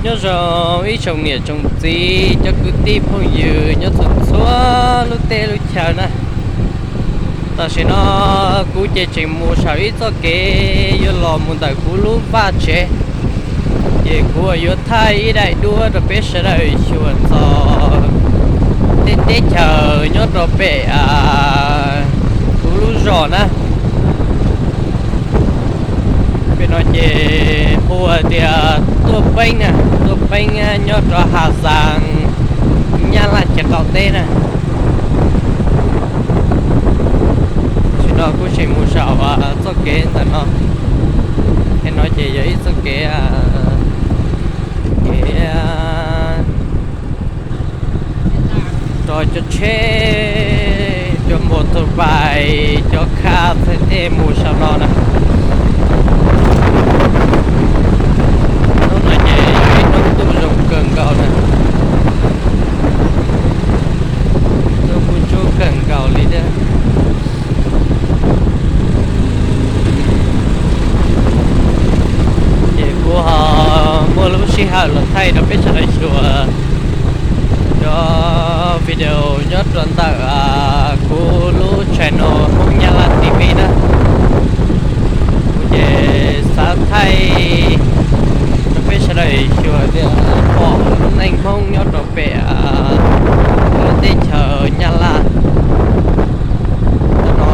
Nyob zoo ib tsoom niam tsoom txiv cov kwv tij phooj ywg nyob txhua txhua lub teb lub chaw na. Tam sim no kuv ces tseem mus saum ib txoj kev yuav los mus ntawm kuv lub vaj tsev, ces kuv yuav thaij ib daim duab rau peb sawv daws xyuas txog tej teb chaws nyob rau pem kuv lub zos na. Pem no ces hu tias Tuaj Peeb na, Tuaj Peeb nyob rau Has Zaas, Nyab Laj chaw qaum teb na. Tam sim no kuv tseem mus saum txoj kev ntawm no. Kev no ces yog ib txoj kev, kev rau cov tsheb, cov motorbike, cov car txhais tes mus saum no na. Hnub no ces yog ib hnub ntuj zoo kawg nkaus na, ntuj kuj ntsuab kawg nkaus li thiab. Ces kuv ho muaj lub sij hawm los thaij rau peb sawv daws xyuas cov video nyob rau ntawm kuv lub channel Hmoob Nyab Laj T V na. Kuv ces xav thaij rau peb sawv daws xyuas tias pom lub neej Hmoob nyob rau pem lub teb chaws Nyab Laj no,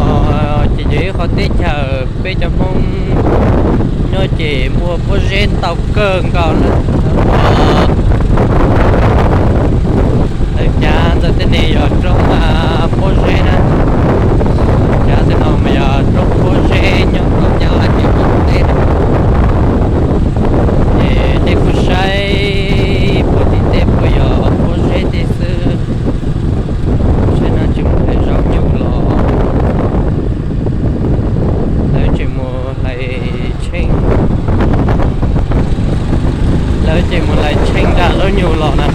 ces yog ib qhov teb chaws peb cov Hmoob nyob ces muaj pob zeb ntau kawg nkaus na. Lawv cav ntawm tej ne yog roob pob zeb na, cav tej no mas yog roob pob zeb nyob rau Nyab Laj ces teb na. Ces nej kuj saib puag tim tej puas yog pob zeb tej xwb. Saib no tseem mus hlais zaub nyuj los, lawv tseem mus hlais tsheej, lawv tseem mus hlais tsheej nram zaub nyuj los na.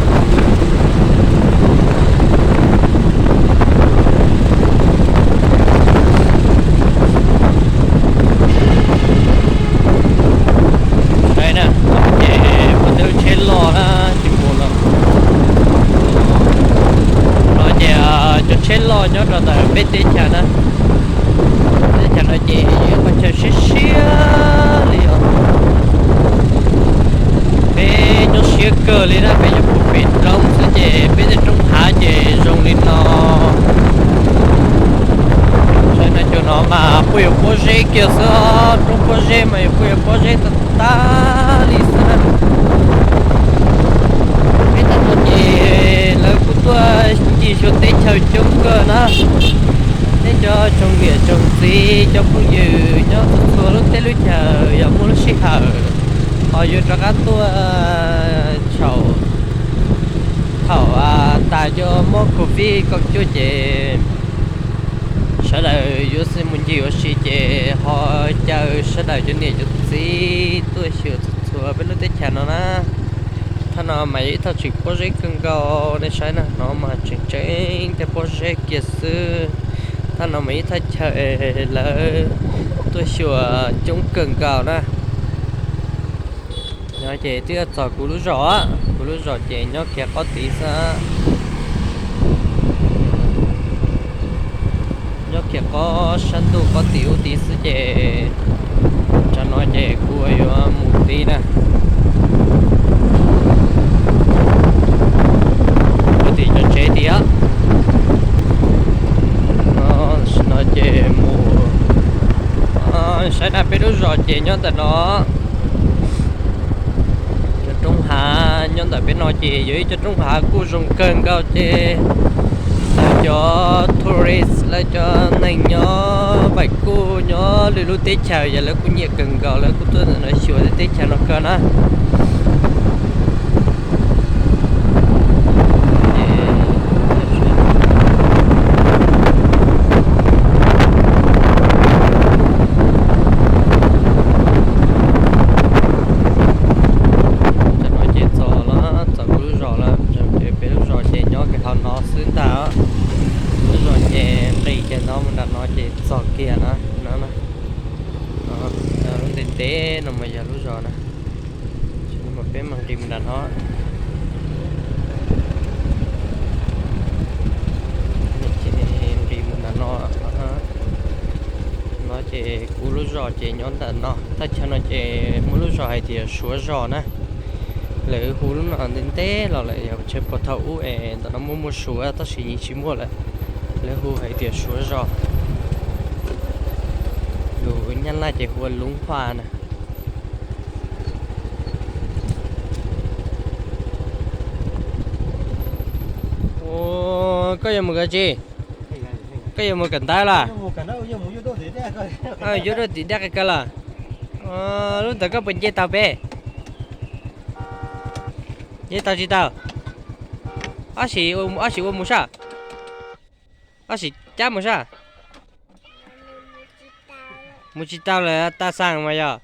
Saib na, ces puag tej lub tsheb loj na, tsis mus los. No ces cov tsheb loj nyob rau ntawm peb teb chaws na. Teb chaws no ces yog ib qhov chaw siab siab li os. Peb nyob siab kawg li na, peb nyob puag pem roob xwb ces peb tej roob hav ces zoo li no. Saib no, cov no mas puas yuav pob zeb kiag xwb, roob pob zeb mas yuav puas yuav pob zeb tag tag li xwb na. Peb tag no ces lawv kuj tuaj ncig xyuas teb chaws coob kawg na. Peb cov tsoom niam tsoom txiv cov phooj ywg nyob txhua txhua lub teb lub chaws yog muaj lub sij hawm ho yuav rov qab tuaj thaum, thaum tas cov mob covid kaum cuaj ces sawv daws yuav xij mus ncig ua si ces ho caw sawv daws cov niam cov txiv tuaj xyuas txhua txhua peb lub teb chaws no na. Thaj no mas yog ib thaj tseem pob zeb kawg nkaus, nej saib na, no mas tseem tseeb tej pob zeb kiag xwb. Thaj no mas ib thaj chaw lawv tuaj xyuas coob kawg nkaus na. No ces twb txog kuv lub zos, kuv lub zos ces nyob kiag qhov tid xwb. Nyob kiag qhov sab ntuj qhov tid ub tid xwb ces tsam no ces kuv yuav mus tid na. Mus tim cov tsev tid. No ces mus, saib na, peb lub zos ces nyob ntawm no. Cov roob hav nyob ntawm peb no ces yog ib cov roob hav kuj zoo kawg nkaus ces lawv cov tourist, lawv cov neeg nyob vaim kuj nyob lwm lub teb chaws yog lawv kuj nyiam kawg nkaus, lawv kuj tuaj ntawm no xyuas tej teb chaws no kawg na. Tam no ces txog lawm, txog kuv lub zos lawm, ces peb lub zos ces nyob kiag hauv no xwb ntag. Lub zos ces nqis kiag no mus nram no ces txog kiag na, no, lub ntev ntev no mas yog lub zos na. Peb mas nqis mus nram no. Ces nqis mus nram no. No ces kuv lub zos ces nyob ntawm no, thaj chaw no ces muaj lub zos hais tias Suav zos na. Lawv hu lub no ntev ntev los lawm, yog tsheb puag thaum ub es ntawm no muaj muaj Suav tab sis yeej tsis muaj lawm. Lawv hu hais tias Suav zos. Lus Nyab Laj ces hu ua Lub Hua na. Koj yuav mus kawm tsi? Koj yuav mus kawm ntawv los? Yuav rau tim daj kaw los? Lub ntawd koj puas nce tau peb? Nce tau tsis tau? Ob sim, ob sim ua mus sab? Ob sim cab mus sab? Mus tsis tau lawm, tas xaas mas yog.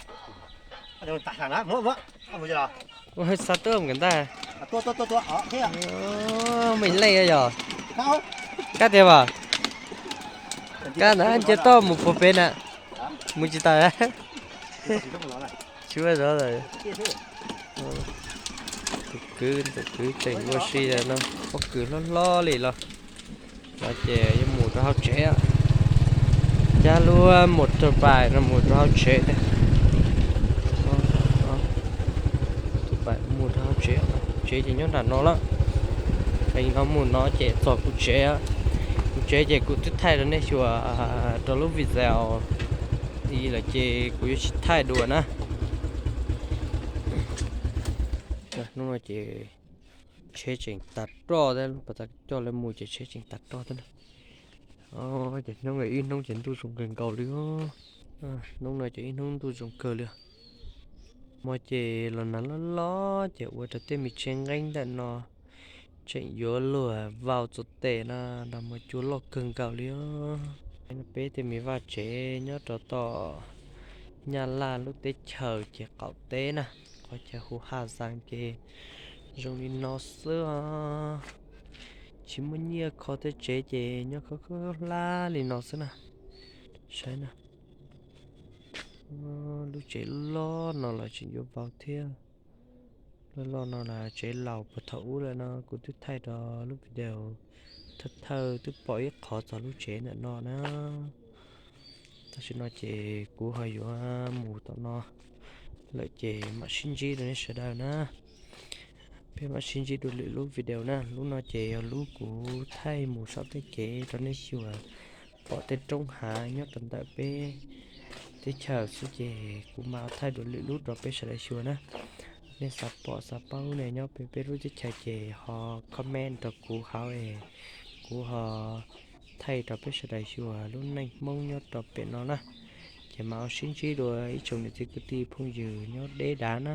Ua xa tuaj mus kawm ntawv. Me leej yog. Kab tiag as? Kab ntawd nce toj mus puag pem na. Mus tsis tau. Tsis muaj zov lawm. Tus kwv, tus kwv tseem ua si no, pob kws hlob hlob li los. No ces yuav mus rau hauv tsev, cab lub motorbike no mus rau hauv tsev. Mus rau hauv tsev, tsev ces nyob nram no lawm. Pem no mus no ces txog kuv tsev. Kuv tsev ces kuv twb thaij rau nej xyuas rau lub video ib lawm ces kuv yuav tsis thaij dua na. Hnub no ces tsheb tseem tas roj thiab, lub pas tas coj lawv mus ces tsheb tseem tas roj thiab na. Ces hnub no ib hnub ces ntuj zoo kawg nkaus li. Hnub no ces ib hnub ntuj zoo kawg li. Hmo ces los nag loj loj ces ua rau tej me tsheb nqeeb ntawm no tseem yuav luag vau txog tes na, nrog hmo cua loj kawg nkaus li. Peb tej me vaj tsev nyob rau tom Nyab Laj lub teb chaws ces qaum teb na, qhov chaw hu Haj Zaas ces zoo li no xwb os. Tsis muaj nyiaj kho tej tsev ces nyob khaub khaub hlab li no xwb na. Saib na, lub tsev loj no los tseem yuav vau thiab. Loj loj no los tsev laus puag thaum ub lawm no, kuv twb thaij rau lub video thawj thawj twb pom ib qho txog lub tsev ntawm no na. Tam sim no ces kuv ho yuav mus tom no lawm ces mam sib ntsib rau nej sawv daws na. Peb mam sib ntsib dua lwm lub video na. Lub no ces yog lub kuv thaij mus saum tej kev rau nej xyuas pom tej roob hav nyob rau ntawm peb teb chaws xwb ces kuv mam thaij dua lwm lub rau peb sawv daws xyuas na. Nej xav pom xav paub ne nyob pem peb lub teb chaws ces ho comment rau kuv hauv es kuv ho thaij rau peb sawv daws xyuas lub neej Hmoob nyob rau pem no na. Ces mam sib ntsib dua ib tsoom niam txiv kwv tij phooj ywg nyob deb dav na.